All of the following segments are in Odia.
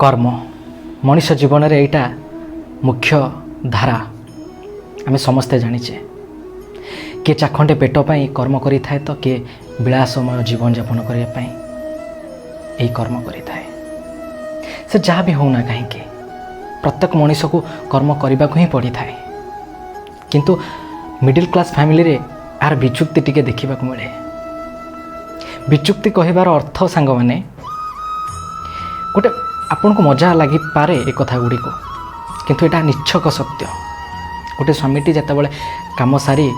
କର୍ମ ମଣିଷ ଜୀବନରେ ଏଇଟା ମୁଖ୍ୟ ଧାରା, ଆମେ ସମସ୍ତେ ଜାଣିଛେ। କିଏ ଚାଖଣ୍ଡେ ପେଟ ପାଇଁ କର୍ମ କରିଥାଏ ତ କିଏ ବିଳାସମୟ ଜୀବନଯାପନ କରିବା ପାଇଁ ଏହି କର୍ମ କରିଥାଏ। ସେ ଯାହା ବି ହେଉନା କାହିଁକି, ପ୍ରତ୍ୟେକ ମଣିଷକୁ କର୍ମ କରିବାକୁ ହିଁ ପଡ଼ିଥାଏ। କିନ୍ତୁ ମିଡ଼ିଲ୍ କ୍ଲାସ୍ ଫ୍ୟାମିଲିରେ ଏହାର ବିଯୁକ୍ତି ଟିକେ ଦେଖିବାକୁ ମିଳେ। ବିଯୁକ୍ତି କହିବାର ଅର୍ଥ, ସାଙ୍ଗମାନେ, ଗୋଟେ ଆପଣଙ୍କୁ ମଜା ଲାଗିପାରେ ଏ କଥା ଗୁଡ଼ିକ, କିନ୍ତୁ ଏଇଟା ନିଚ୍ଛକ ସତ୍ୟ। ଗୋଟେ ସ୍ୱାମୀଟି ଯେତେବେଳେ କାମ ସାରି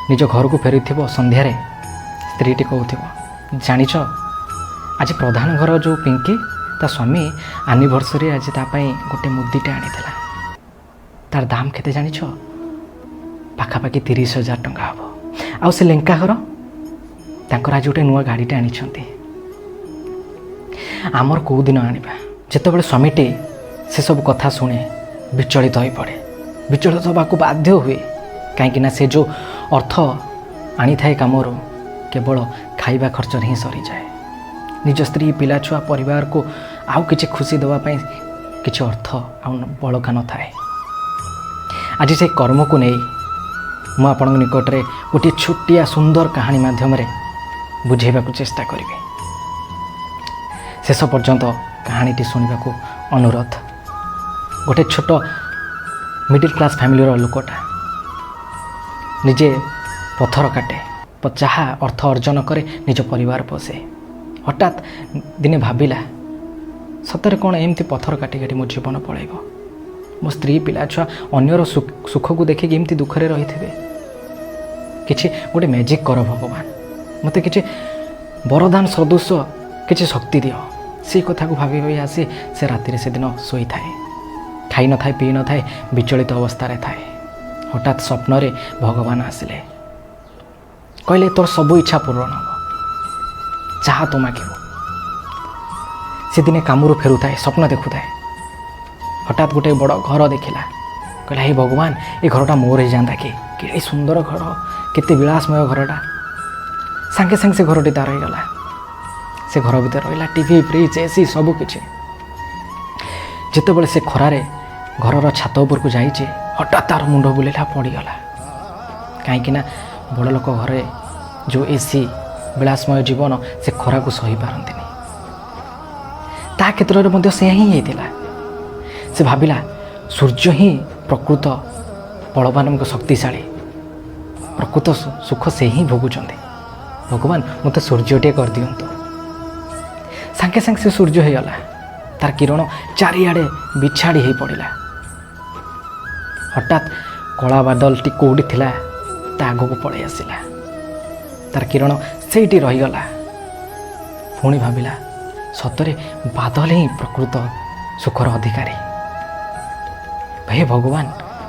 ନିଜ ଘରକୁ ଫେରୁଥିବ ସନ୍ଧ୍ୟାରେ, ସ୍ତ୍ରୀଟି କହୁଥିବ, "ଜାଣିଛ, ଆଜି ପ୍ରଧାନ ଘର ଯେଉଁ ପିଙ୍କି, ତା ସ୍ୱାମୀ ଆନିଭର୍ସରୀ ଆଜି ତା ପାଇଁ ଗୋଟେ ମୁଦିଟେ ଆଣିଥିଲା। ତାର ଦାମ କେତେ ଜାଣିଛ? ପାଖାପାଖି 30,000 ଟଙ୍କା ହେବ। ଆଉ ସେ ଲେଙ୍କା ଘର, ତାଙ୍କର ଆଜି ଗୋଟେ ନୂଆ ଗାଡ଼ିଟେ ଆଣିଛନ୍ତି। ଆମର କେଉଁ ଦିନ ଆଣିବା?" ଯେତେବେଳେ ସ୍ୱାମୀଟି ସେସବୁ କଥା ଶୁଣେ, ବିଚଳିତ ହୋଇପଡ଼େ। ବିଚଳିତ ହେବାକୁ ବାଧ୍ୟ ହୁଏ, କାହିଁକିନା ସେ ଯେଉଁ ଅର୍ଥ ଆଣିଥାଏ କାମରୁ, କେବଳ ଖାଇବା ଖର୍ଚ୍ଚରେ ହିଁ ସରିଯାଏ। ନିଜ ସ୍ତ୍ରୀ, ପିଲା ଛୁଆ, ପରିବାରକୁ ଆଉ କିଛି ଖୁସି ଦେବା ପାଇଁ କିଛି ଅର୍ଥ ଆଉ ବଳକା ନଥାଏ। ଆଜି ସେ କର୍ମକୁ ନେଇ ମୁଁ ଆପଣଙ୍କ ନିକଟରେ ଗୋଟିଏ ଛୋଟିଆ ସୁନ୍ଦର କାହାଣୀ ମାଧ୍ୟମରେ ବୁଝେଇବାକୁ ଚେଷ୍ଟା କରିବି। ଶେଷ ପର୍ଯ୍ୟନ୍ତ କାହାଣୀଟି ଶୁଣିବାକୁ ଅନୁରୋଧ। ଗୋଟେ ଛୋଟ ମିଡ଼ିଲ୍ କ୍ଲାସ୍ ଫ୍ୟାମିଲିର ଲୋକଟା ନିଜେ ପଥର କାଟେ, ଯାହା ଅର୍ଥ ଅର୍ଜନ କରେ ନିଜ ପରିବାର ପୋଷେ। ହଠାତ୍ ଦିନେ ଭାବିଲା, ସତରେ କ'ଣ ଏମିତି ପଥର କାଟି କାଟି ମୋ ଜୀବନ ପଳେଇବ? ମୋ ସ୍ତ୍ରୀ, ପିଲା ଛୁଆ ଅନ୍ୟର ସୁଖକୁ ଦେଖିକି ଏମିତି ଦୁଃଖରେ ରହିଥିବେ? କିଛି ଗୋଟେ ମ୍ୟାଜିକ୍ କର ଭଗବାନ, ମୋତେ କିଛି ବରଦାନ ସଦୃଶ କିଛି ଶକ୍ତି ଦିଅ। ସେଇ କଥାକୁ ଭାବି ଭାବି ଆସି ସେ ରାତିରେ ସେଦିନ ଶୋଇଥାଏ। ଖାଇନଥାଏ, ପିଇନଥାଏ, ବିଚଳିତ ଅବସ୍ଥାରେ ଥାଏ। ହଠାତ୍ ସ୍ୱପ୍ନରେ ଭଗବାନ ଆସିଲେ, କହିଲେ, "ତୋର ସବୁ ଇଚ୍ଛା ପୂରଣ ହେବ, ଯାହା ତୁ ମାଗିବୁ।" ସେ ଦିନେ କାମରୁ ଫେରୁଥାଏ, ସ୍ୱପ୍ନ ଦେଖୁଥାଏ। ହଠାତ୍ ଗୋଟେ ବଡ଼ ଘର ଦେଖିଲା। କହିଲା, "ହେ ଭଗବାନ, ଏ ଘରଟା ମୋର ହେଇଯାନ୍ତା କି! କେଡ଼େ ସୁନ୍ଦର ଘର, କେତେ ବିଳାସମୟ ଘରଟା!" ସାଙ୍ଗେ ସାଙ୍ଗେ ସେ ଘରଟି ତାର ହେଇଗଲା। ସେ ଘର ଭିତରେ ରହିଲା ଟିଭି, ଫ୍ରିଜ୍, ଏସି, ସବୁ କିଛି। ଯେତେବେଳେ ସେ ଖରାରେ ଘରର ଛାତ ଉପରକୁ ଯାଇଛି, ହଠାତ୍ ତାର ମୁଣ୍ଡ ବୁଲେଇଲା, ପଡ଼ିଗଲା। କାହିଁକିନା ବଡ଼ ଲୋକ ଘରେ ଯେଉଁ ଏସି, ବିଳାସମୟ ଜୀବନ, ସେ ଖରାକୁ ସହିପାରନ୍ତିନି। ତା କ୍ଷେତ୍ରରେ ମଧ୍ୟ ସେୟା ହିଁ ହେଇଥିଲା। ସେ ଭାବିଲା, ସୂର୍ଯ୍ୟ ହିଁ ପ୍ରକୃତ ବଳବାନ ଏବଂ ଶକ୍ତିଶାଳୀ, ପ୍ରକୃତ ସୁଖ ସେ ହିଁ ଭୋଗୁଛନ୍ତି। ଭଗବାନ, ମୋତେ ସୂର୍ଯ୍ୟଟିଏ କରିଦିଅନ୍ତୁ। ସାଙ୍ଗେ ସାଙ୍ଗେ ସେ ସୂର୍ଯ୍ୟ ହେଇଗଲା। ତାର କିରଣ ଚାରିଆଡ଼େ ବିଛାଡ଼ି ହେଇ ପଡ଼ିଲା। ହଠାତ୍ କଳା ବାଦଲଟି କେଉଁଠି ଥିଲା, ତା ଆଗକୁ ପଳେଇ ଆସିଲା। ତାର କିରଣ ସେଇଠି ରହିଗଲା। ପୁଣି ଭାବିଲା, ସତରେ ବାଦଲ ହିଁ ପ୍ରକୃତ ସୁଖର ଅଧିକାରୀ। ହେ ଭଗବାନ,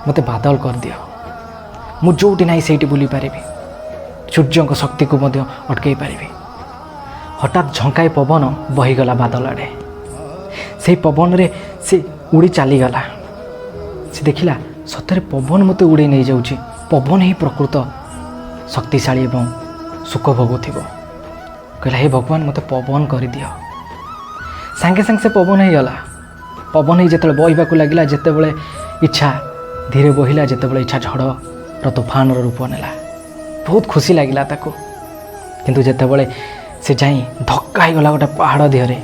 ମୋତେ ବାଦଲ କରିଦିଅ। ମୁଁ ଯେଉଁଠି ନାହିଁ ସେଇଠି ବୁଲିପାରିବି, ସୂର୍ଯ୍ୟଙ୍କ ଶକ୍ତିକୁ ମଧ୍ୟ ଅଟକେଇ ପାରିବି। ହଠାତ୍ ଝଙ୍କାଏ ପବନ ବହିଗଲା ବାଦଲ ଆଡ଼େ। ସେଇ ପବନରେ ସେ ଉଡ଼ି ଚାଲିଗଲା। ସେ ଦେଖିଲା, ସତରେ ପବନ ମୋତେ ଉଡ଼େଇ ନେଇଯାଉଛି। ପବନ ହିଁ ପ୍ରକୃତ ଶକ୍ତିଶାଳୀ ଏବଂ ସୁଖ ଭୋଗୁଥିବ। କହିଲା, "ହେ ଭଗବାନ, ମୋତେ ପବନ କରିଦିଅ।" ସାଙ୍ଗେ ସାଙ୍ଗେ ସେ ପବନ ହେଇଗଲା। ପବନ ହେଇ ଯେତେବେଳେ ବହିବାକୁ ଲାଗିଲା, ଯେତେବେଳେ ଇଚ୍ଛା ଧୀରେ ବହିଲା, ଯେତେବେଳେ ଇଚ୍ଛା ଝଡ଼ର ତୋଫାନର ରୂପ ନେଲା। ବହୁତ ଖୁସି ଲାଗିଲା ତାକୁ। କିନ୍ତୁ ଯେତେବେଳେ ସେ ଯାଇ ଧକ୍କା ହେଇଗଲା ଗୋଟେ ପାହାଡ଼ ଦେହରେ,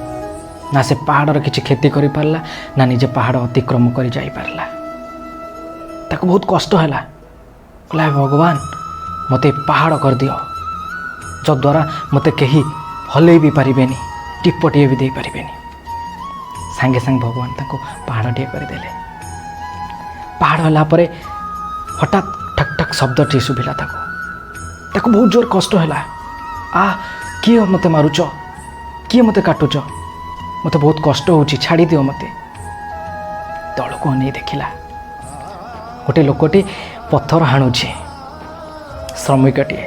ନା ସେ ପାହାଡ଼ର କିଛି କ୍ଷତି କରିପାରିଲା, ନା ନିଜେ ପାହାଡ଼ ଅତିକ୍ରମ କରି ଯାଇପାରିଲା। ତାକୁ ବହୁତ କଷ୍ଟ ହେଲା। କହିଲା, "ହେ ଭଗବାନ, ମୋତେ ପାହାଡ଼ କରିଦିଅ, ଯଦ୍ୱାରା ମୋତେ କେହି ହଲେଇ ବି ପାରିବେନି, ଟିପଟିଏ ବି ଦେଇପାରିବେନି।" ସାଙ୍ଗେ ସାଙ୍ଗେ ଭଗବାନ ତାଙ୍କୁ ପାହାଡ଼ଟିଏ କରିଦେଲେ। ପାହାଡ଼ ହେଲା ପରେ ହଠାତ୍ ଠକ୍ ଠକ୍ ଶବ୍ଦଟିଏ ଶୁଭିଲା ତାକୁ। ତାକୁ ବହୁତ ଜୋର କଷ୍ଟ ହେଲା। "ଆ, କିଏ ମୋତେ ମାରୁଛ? କିଏ ମୋତେ କାଟୁଛ? ମୋତେ ବହୁତ କଷ୍ଟ ହେଉଛି, ଛାଡ଼ିଦିଅ ମୋତେ।" ତଳକୁ ଅନେଇ ଦେଖିଲା, ଗୋଟେ ଲୋକଟି ପଥର ହାଣୁଛି। ଶ୍ରମିକଟିଏ,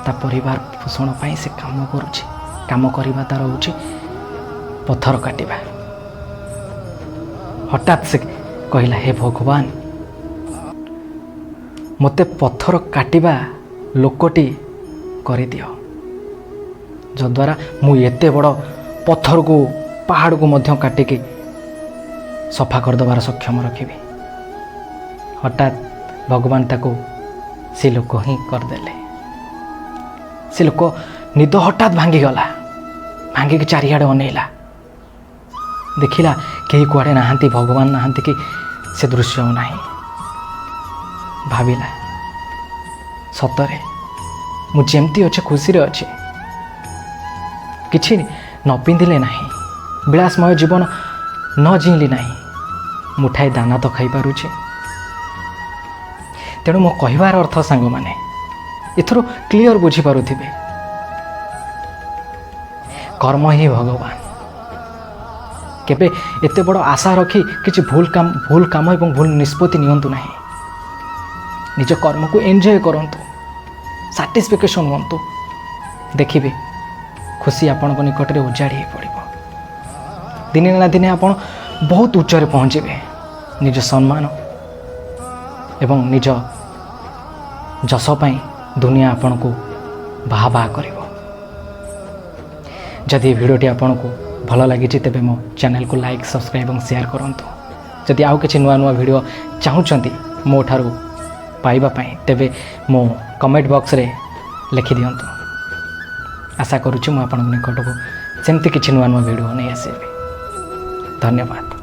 ତା ପରିବାର ପୋଷଣ ପାଇଁ ସେ କାମ କରୁଛି। କାମ କରିବା ତାର ହେଉଛି ପଥର କାଟିବା। ହଠାତ୍ ସେ କହିଲା, "ହେ ଭଗବାନ, ମୋତେ ପଥର କାଟିବା ଲୋକଟି କରିଦିଅ, ଯଦ୍ୱାରା ମୁଁ ଏତେ ବଡ଼ ପଥରକୁ, ପାହାଡ଼କୁ ମଧ୍ୟ କାଟିକି ସଫା କରିଦେବାର ସକ୍ଷମ ରଖିବି। ହଠାତ୍ ଭଗବାନ ତାକୁ ସେ ଲୋକ ହିଁ କରିଦେଲେ। ସେ ଲୋକ ନିଦ ହଠାତ୍ ଭାଙ୍ଗିଗଲା। ଭାଙ୍ଗିକି ଚାରିଆଡ଼େ ଅନେଇଲା, ଦେଖିଲା କେହି କୁଆଡ଼େ ନାହାନ୍ତି, ଭଗବାନ ନାହାନ୍ତି କି ସେ ଦୃଶ୍ୟ ଆଉ ନାହିଁ। ଭାବିଲା, ସତରେ ମୁଁ ଯେମିତି ଅଛି ଖୁସିରେ ଅଛି। କିଛି ନ ପିନ୍ଧିଲେ ନାହିଁ, ବିଳାସମୟ ଜୀବନ ନ ଜିଇଁଲି ନାହିଁ, ମୁଠାଏ ଦାନା ତ ଖାଇପାରୁଛି। ତେଣୁ ମୋ କହିବାର ଅର୍ଥ ସାଙ୍ଗମାନେ, ଏଥିରୁ କ୍ଲିଅର ବୁଝିପାରୁଥିବେ, କର୍ମ ହିଁ ଭଗବାନ। କେବେ ଏତେ ବଡ଼ ଆଶା ରଖି କିଛି ଭୁଲ କାମ ଏବଂ ଭୁଲ ନିଷ୍ପତ୍ତି ନିଅନ୍ତୁ ନାହିଁ। ନିଜ କର୍ମକୁ ଏନ୍ଜୟ କରନ୍ତୁ, ସାଟିସ୍ଫିକେସନ୍ ହୁଅନ୍ତୁ। ଦେଖିବେ ଖୁସି ଆପଣଙ୍କ ନିକଟରେ ଉଜାଡ଼ି ହେଇ ପଡ଼ିବ। ଦିନେ ନା ଦିନେ ଆପଣ ବହୁତ ଉଚ୍ଚରେ ପହଞ୍ଚିବେ। ନିଜ ସମ୍ମାନ ଏବଂ ନିଜ ଯଶ ପାଇଁ ଦୁନିଆ ଆପଣଙ୍କୁ ବାହା ବାହା କରିବ। ଯଦି ଏ ଭିଡ଼ିଓଟି ଆପଣଙ୍କୁ ଭଲ ଲାଗିଛି, ତେବେ ମୋ ଚ୍ୟାନେଲକୁ ଲାଇକ୍, ସବସ୍କ୍ରାଇବ୍ ଏବଂ ସେୟାର କରନ୍ତୁ। ଯଦି ଆଉ କିଛି ନୂଆ ନୂଆ ଭିଡ଼ିଓ ଚାହୁଁଛନ୍ତି ମୋ ଠାରୁ ପାଇବା ପାଇଁ, ତେବେ ମୋ କମେଣ୍ଟ ବକ୍ସରେ ଲେଖିଦିଅନ୍ତୁ। ଆଶା କରୁଛି ମୁଁ ଆପଣଙ୍କ ନିକଟକୁ ସେମିତି କିଛି ନୂଆ ନୂଆ ଭିଡ଼ିଓ ନେଇ ଆସିବି। ଧନ୍ୟବାଦ।